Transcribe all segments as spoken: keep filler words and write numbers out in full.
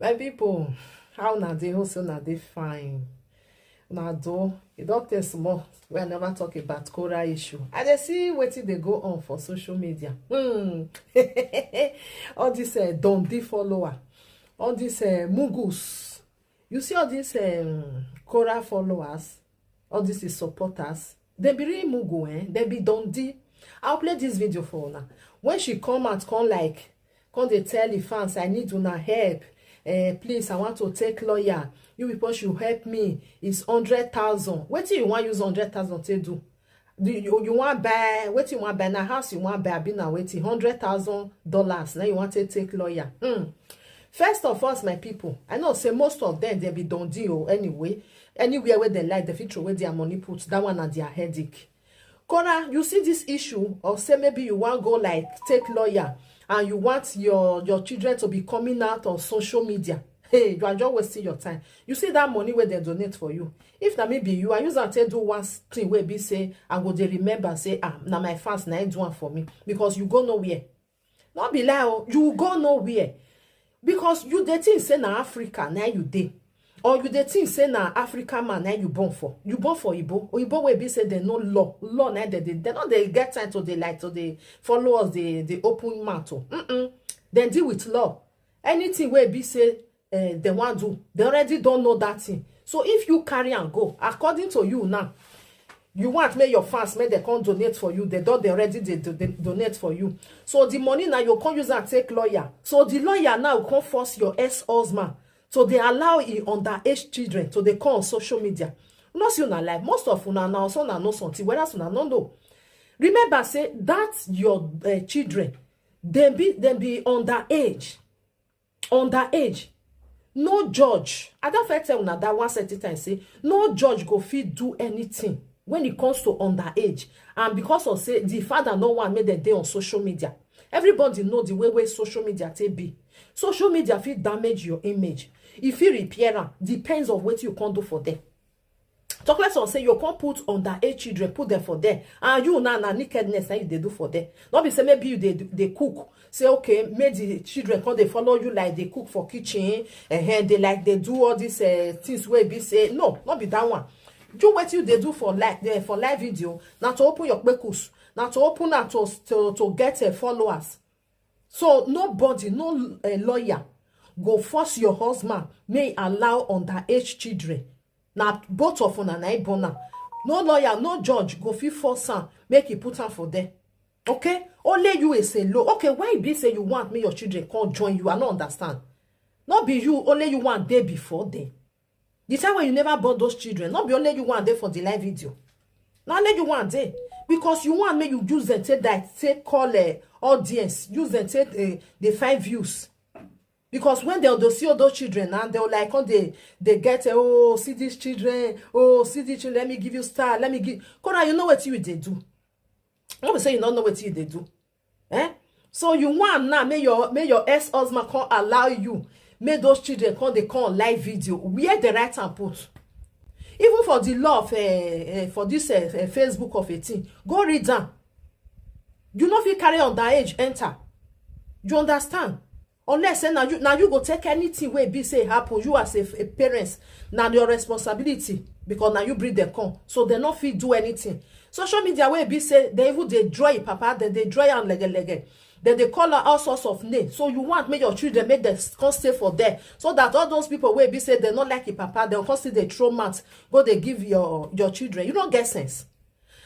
My people, how una dey? Hope say una dey fine. Una do? E don tey small wey I never talk about Korah issue. I dey see wetin dey go on for social media. Hmm. All this, eh, Dundee follower, all this, eh, mugus. You see all these, um, Korah followers, all these is supporters. They be real mugu, eh? They be Dundee. I'll play this video for una. When she come out, come like, come dey tell the fans, "I need una help. Eh, please, I want to take lawyer. You people should help me. It's hundred thousand." Wetin you wan use hundred thousand take do? Do you, you wan buy, wetin you wan buy? Na house you wan buy, abi na wetin? Hundred thousand dollars na you wan take take lawyer? Hmm. First of all, my people, I know say most of them, they be Dundee o. Anyway, anywhere where they like, they fit throw away their money put. That one na their headache. Korah, you see this issue of say maybe you wan go, like, take lawyer and you want your, your children to be coming out on social media. Hey, you are just wasting your time. You see that money wey they donate for you. If na me be you, I use am take do one thing wey be say I go dey remember say, "Ah, na my fans na im do am for me," because you go nowhere. No be lie o, you go nowhere. Because you dey think say na Africa na you dey, or you dey think say na African man na you born for. You born for Igbo, Igbo wey be say they no law, law na they dey, they no dey get time to dey, like, to dey follow us, dey, dey open mouth o. Mm-mm. Dem deal with law. Anything wey be say, eh, they wan do, they already don know that thing. So if you carry am go, according to you now, you want make your fans, make they come donate for you. They don, they already dey do-, dey donate for you. So the money now, you come use and take lawyer. So the lawyer now come force your ex-husband to dey allow him underage children to dey come on social media. No see una life. Most of una now, so una know something, whether una no know. Remember say that your, eh, children, dem be, dem be underage. Underage. No judge. I don first tell una that one certain time say no judge go fit do anything when it comes to underage. And because of say the father no want make dem dey on social media. Everybody know the way wey social media take be. Social media fit damage your image. E fit repair am. Depends on wetin you come do for there. Talk less of say you come put underage children, put them for there, and you now na nakedness na you dey do for there. No be say maybe you dey, dey cook. Say, okay, make the children come dey follow you, like, dey cook for kitchen, and they, like, dey do all these, eh, things wey be say, no, no be that one. Do wetin you dey do for live, eh, for live video. Na to open your kpekus, na to open am to, to, to get, eh, followers. So nobody, no, eh, lawyer go force your husband make he allow underage children. Na both of una na im born am. No lawyer, no judge go fit force am make he put am for there. Okay? Only you is a law. Okay, why e be say you want make your children come join you? I no understand. No be you, only you one dey before them. The time when you never born those children, no be only you one dey for the live video. Na only you one dey, because you want make you use them take that, take call, eh, audience, use them take, eh, dey find views. Because when they'll, they'll see all those children, and they'll, like, come, they, they get, eh, "Oh, see these children. Oh, see these children. Let me give you star. Let me give." Korah, you know what you dey do. No be say you don't know what you dey do. Eh? So you want now make your, make your ex-husband come allow you make those children come dey come live video. Where the right and put? Even for the law of, eh, eh, for this, eh, eh, Facebook of eighteen, go read am. You no fit carry underage enter. You understand? Unless say na you, na you go take anything wey be say happen. You as a, a parent, na your responsibility, because na you bring them come. So they no fit do anything. Social media wey be say they even dey draw a papa, they dey draw am lege lege. Then they call her all sorts of names. So you want make your children make them s-, come stay for there, so that all those people wey be say they no like a papa, they'll come still dey throw mouth, go dey give your, your children. You no get sense.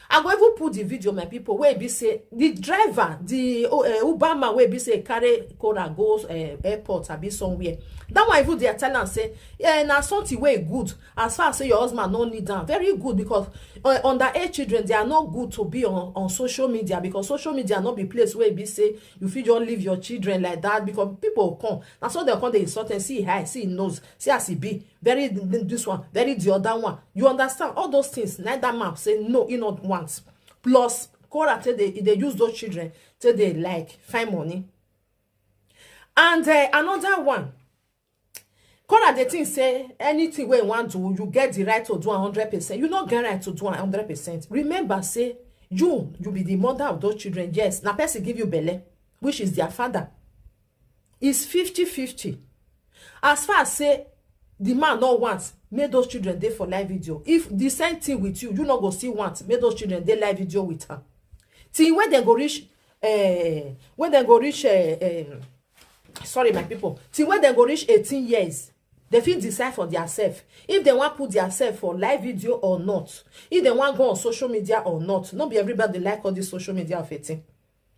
I go even put the video, my people, wey be say the driver, the, oh, eh, Uber man wey be say carry Korah go, eh, airport, abi somewhere. That one even dey tell am say, yeah, na something wey good. As far as say your husband no need am, very good, because, uh, underage children, they are not good to be on, on social media, because social media no be place wey be say you fit just leave your children like that, because people come. Na so they come dey insult them. See him eye, see him nose, see as he be. Very th-, th-, this one, very the other one. You understand? All those things. Neither man say no, he not want. Plus, Korah take dey, he dey use those children take dey, like, find money. And, uh, another one, Korah dey think say anything wey you want to, you get the right to do a hundred percent. You no get right to do a hundred percent. Remember say you, you be the mother of those children. Yes, na person give you belle, which is their father. It's fifty fifty. As far as say the man no want make those children dey for live video, if the same thing with you, you no go still want make those children dey live video with am. Till when dem go reach, uh, when dem go reach, uh, um, sorry, my people, till when dem go reach eighteen years, they fit decide for theirself if they wan put theirself for live video or not, if they wan go on social media or not. No be everybody like all this social media of a thing.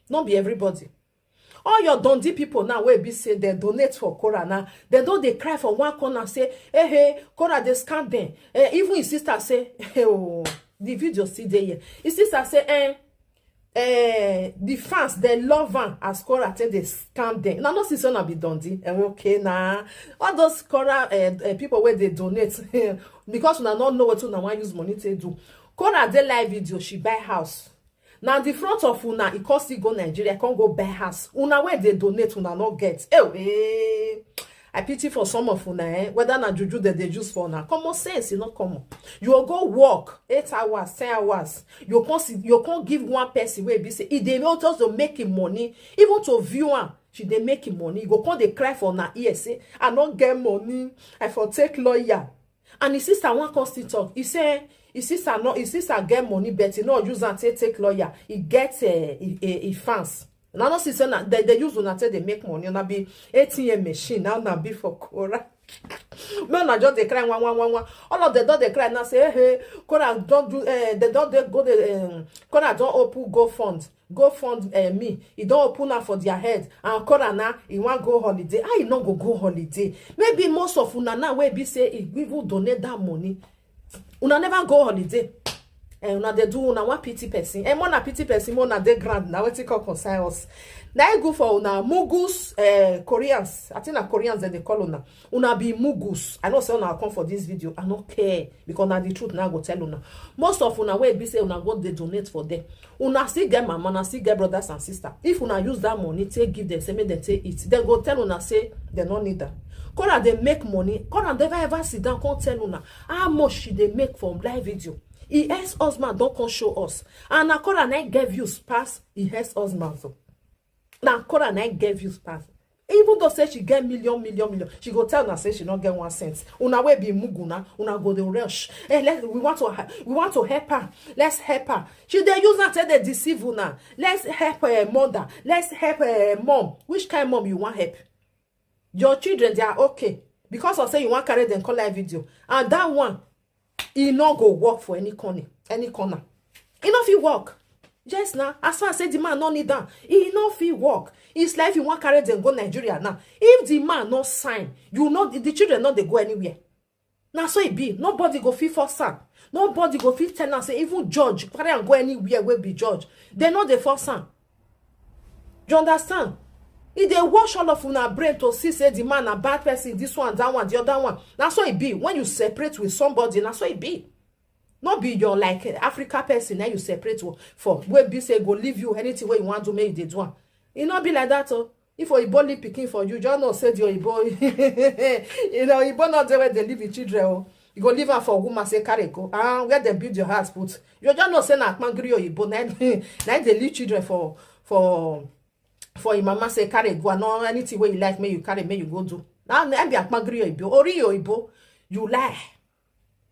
No be everybody. All your Dundee people now wey be say dem donate for Korah now, dem don dey cry for one corner say, "Hey, hey, Korah dey scam dem." Eh, even his sister say, "Hey, oh, the video still dey here." His sister say, eh, eh, the fans, dem love am as Korah take dey scam dem. Una no see say una be Dundee. Eh, okay, na all those Korah, eh, eh, people wey dey donate because una no know wetin una wan use money take do. Korah dey live video, she buy house. Na the front of una, e come still go Nigeria, come go buy house. Una wey dey donate, una no get. Eh, eh. I pity for some of una, eh? Whether na juju dem dey use for una. Common sense, e no common. You go work eight hours, ten hours. You come see, you come give one person wey be say e dey just to make him money, even to view am, she dey make him money. You go come dey cry for una ear say, "I no get money. I for take lawyer." And his sister wan come still talk. He say his sister no, his sister get money, but he no use am take take lawyer. He get, uh, he, he, he fans. Una no see say na they, they use una take dey make money. Una be A T M machine. Now una be for Korah. Make una just dey cry one one one one. All of them don dey cry now say, "Hey, hey, Korah don do, eh, they don dey go dey, um, Korah don open GoFund, GoFund, eh, me." E don open am for their head. And Korah now, e wan go holiday. How e no go go holiday? Maybe most of una now wey be say e even donate that money, una never go holiday. Eh, una dey do, una wan pity person. Eh, more na pity person, more na dey ground. Na wetin come concern us. Na e good for una, Mugus, eh, Koreans. I think na Koreans dem dey call una. Una be Mugus. I know say una come for this video. I no care because na the truth na I go tell una. Most of una wey be say una go dey donate for them, una still get mama, una still get brothers and sisters. If una use that money take give them, say make dem take eat, dem go tell una say dem no need am. Korah dey make money. Korah never ever sit down come tell una how much she dey make from live video. Her ex-husband don come show us. And na Korah na get views pass her ex-husband o. Na Korah na get views pass. Even though say she get million, million, million, she go tell una say she no get one cent. Una wey be Mugu na, una go dey rush. "Eh, let, we want to ha-, we want to help her. Let's help her." She dey use am take dey deceive una. "Let's help her mother. Let's help her mom." Which kind mom you wan help? Your children, they are okay because of say you wan carry them call live video. And that one, e no go work for any corner, any corner. E no fit work. Yes, now, as far as say the man no need am, e no fit work. It's like you wan carry them go Nigeria now. If the man no sign, you know, the, the children no dey go anywhere. Na so e be. Nobody go fit force am. Nobody go fit tell am say, even judge, carry am go anywhere wey be judge. They no dey force am. You understand? E dey wash all of una brain to see say the man na bad person, this one, that one, the other one. Na so e be. When you separate with somebody, na so e be. No be your, like, Africa person na you separate wo-, for, wey be say go leave you, anything wey you wan do, make you dey do am. E no be like that o. If oyibo leave pikin for you, just know say the oyibo, you know, oyibo no dey where they leave the children o. You go leave am for woman say carry go. Ah, where dem build your house put? You just know say na kpangiri oyibo na, na dey leave children for, for, for your mama say carry go. And no, anything wey you like, make you carry, make you go do. Now, na be akpangiri oyibo, ori oyibo. You lie,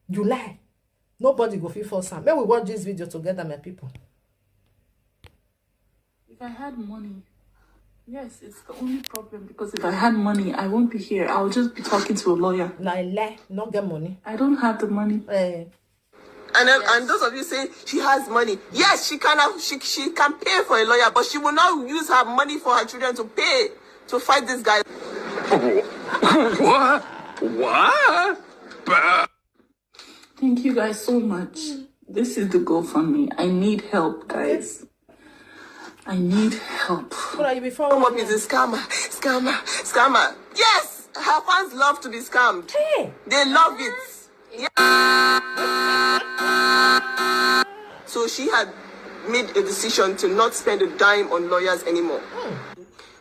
you lie. Nobody go fit force am. Make we watch this video together, my people. If I had money, yes, it's the only problem, because if I had money, I won't be here. I'll just be talking to a lawyer. Lie, lie, not get money. I don't have the money. Eh. And, uh, and those of you saying she has money, yes, she can have, she, she can pay for a lawyer, but she will not use her money for her children to pay to fight this guy. What? What? Thank you guys so much. This is the GoFundMe. I need help, guys. I need help. What are you before? Come up is a scammer, scammer, scammer. Yes, her fans love to be scammed. Hey. They love it. Yeah. So she had made a decision to not spend a dime on lawyers anymore.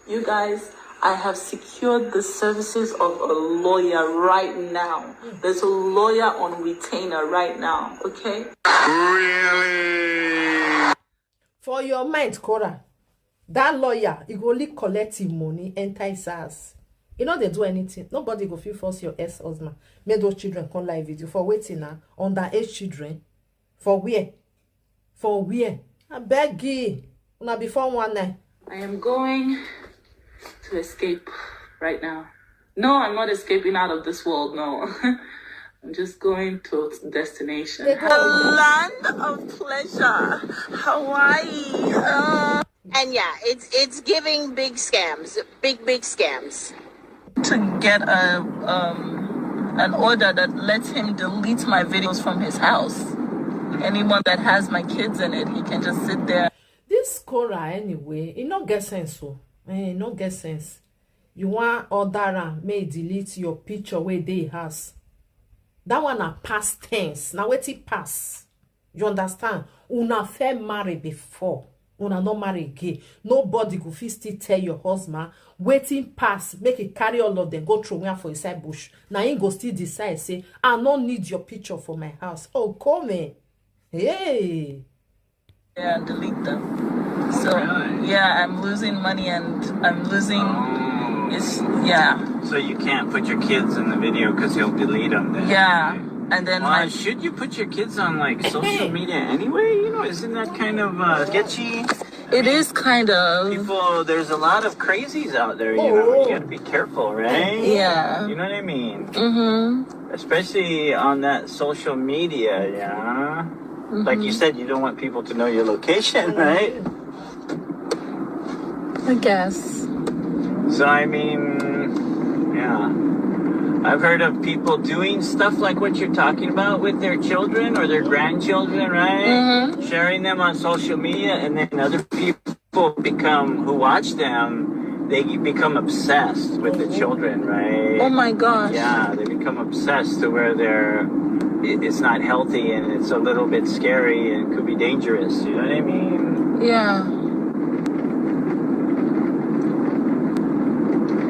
You guys, I have secured the services of a lawyer right now. There's a lawyer on retainer right now, okay? Really? For your mind, Korah, that lawyer, he go only collect him money, enter his house. You know they do anything. Nobody go feel force your ex-husband. Make those children come live video. For waiting now, underage children. For where? For where? I beg you. Una before one night. I am going to escape right now. No, I'm not escaping out of this world, no. I'm just going to destination. They go. A land of pleasure, Hawaii. Uh. And yeah, it's it's giving big scams, big big scams. To get a um an order that lets him delete my videos from his house. Anyone that has my kids in it, he can just sit there. This Korah anyway, e no get sense o. Eh, e no get sense. You wan order am make e delete your picture wey dey house. That one na past tense. Na wetin pass. You understand? Una fair marry before. Una no marry again. Nobody go fit still tell your husband wetin pass make e carry all of them go throw am for inside bush. Na him go still decide say, "I no need your picture for my house." Oh, come in. Hey. Yeah, delete them. So, yeah, I'm losing money and I'm losing. Oh. It's, yeah. So you can't put your kids in the video because he'll delete them then. Yeah. And then why should you put your kids on, like, social media anyway? You know, isn't that kind of uh, sketchy? It is kind of. People, there's a lot of crazies out there, you know. You gotta be careful, right? Yeah. You know what I mean? Mm-hmm. Especially on that social media, yeah. Like you said, you don't want people to know your location, right? I guess. So, I mean, yeah. I've heard of people doing stuff like what you're talking about with their children or their grandchildren, right? Mm-hmm. Sharing them on social media, and then other people become, who watch them, they become obsessed with the children, right? Oh my gosh. Yeah, they become obsessed to where they're, it- it's not healthy and it's a little bit scary and could be dangerous. You know what I mean? Yeah.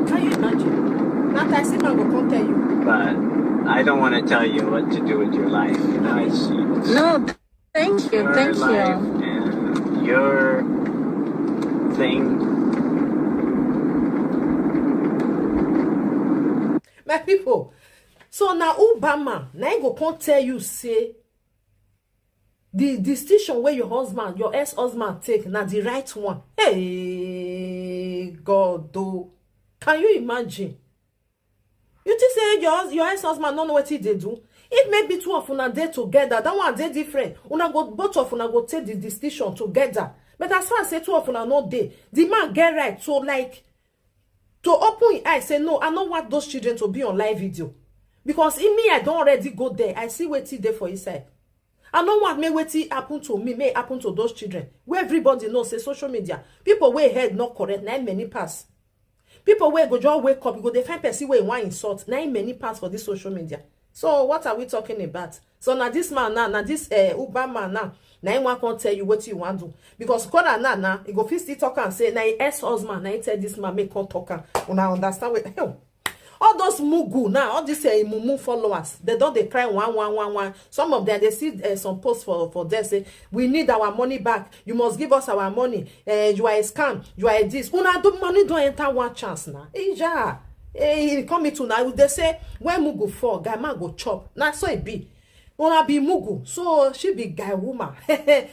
Can you imagine? Now, taxi man go come tell you. But I don't want to tell you what to do with your life. You know, it's, it's No, th- thank you, your thank life you. And your thing. My people, so now Obama, now he go come tell you say the decision where your husband, your ex-husband take, na the right one. Hey, God, though. Can you imagine? You think say your hus- your ex-husband no know wetin e dey do? If maybe two of una dey together, that one dey different. Una go, both of una go take the decision together. But as far as say two of una no dey, the man get right to, like, to open him eye say, "No, I no want those children to be on live video." Because in me, I don already go there. I see wetin dey for inside. I no want make wetin happen to me, may happen to those children. Where everybody know say social media, people wey head not correct, na many pass. People wey go just wake up, you go dey find person wey wan insult, na many pass for this social media. So what are we talking about? So now this man now, now this uh, Uber man now, now he wan come tell you what you want do. Because Koda now, now he go fit still talk and say, now his ex-husband, now he tell this man make come talk am. Una understand what? All those mugu now, all these uh, mumu followers, they don't they cry one one one one. Some of them they see uh, some posts for for there say, "We need our money back. You must give us our money. Uh, you are a scam. You are a this." Una do money don't enter one chance now. Ija, eh, e come into now. They say when mugu fall, guy man go chop. Now so it be. Una be mugu, so she be guy woman.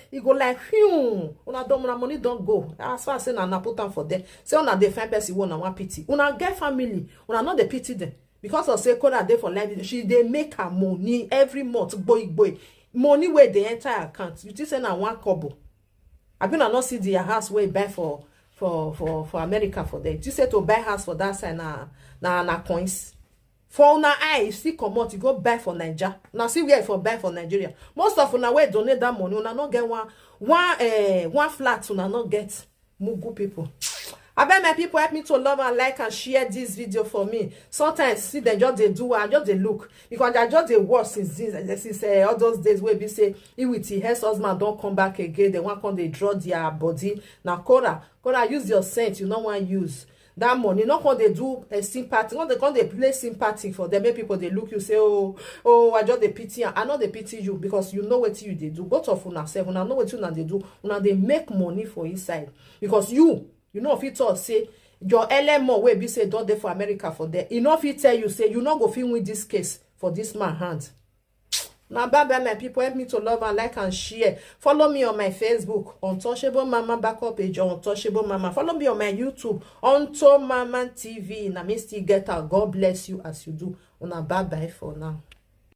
E go like, "Hmm, una don, una money don go." As far as say na, na put am for there. Say una dey find person wey una wan pity. Una get family, una no dey pity them. Because of say Koda dey for life, she dey make her money every month, gboi gboi. Money wey dey enter her account, you think say na one kobo? Abi una no see the house wey buy for for for for America for there? You say to buy house for that side na na na coins. For una eye, you still comot, you go buy for Naija. Now see where you for buy for Nigeria. Most of una wey donate that money, una no get one one uh, one flat, una no get. Mugu people. Abeg, my people, help me to love and like and share this video for me. Sometimes see them just dey do, I just dey look because I just dey watch since since, since uh, all those days wey be say he with his ex-husband don come back again. They wan come dey draw their body. Na Koda, Koda, use your sense. You no wan use that money. No come dey do a sympathy. No dey come dey play sympathy for them. Make people dey look you say, "Oh, oh, I just dey pity am." I no dey pity you because you know wetin you dey do. Both of una sef, una know wetin una dey do. Una dey make money for inside because you you no fit talk say Your L M O wey be say don dey for America for there, e no fit tell you say you no go fit win this case for this man hand. Na bye bye, my people. Help me to love and like and share. Follow me on my Facebook, Untouchable Mama Backup Page, Untouchable Mama. Follow me on my YouTube, Unto Mama T V. Na me still get am. God bless you as you do. Una bye bye for now.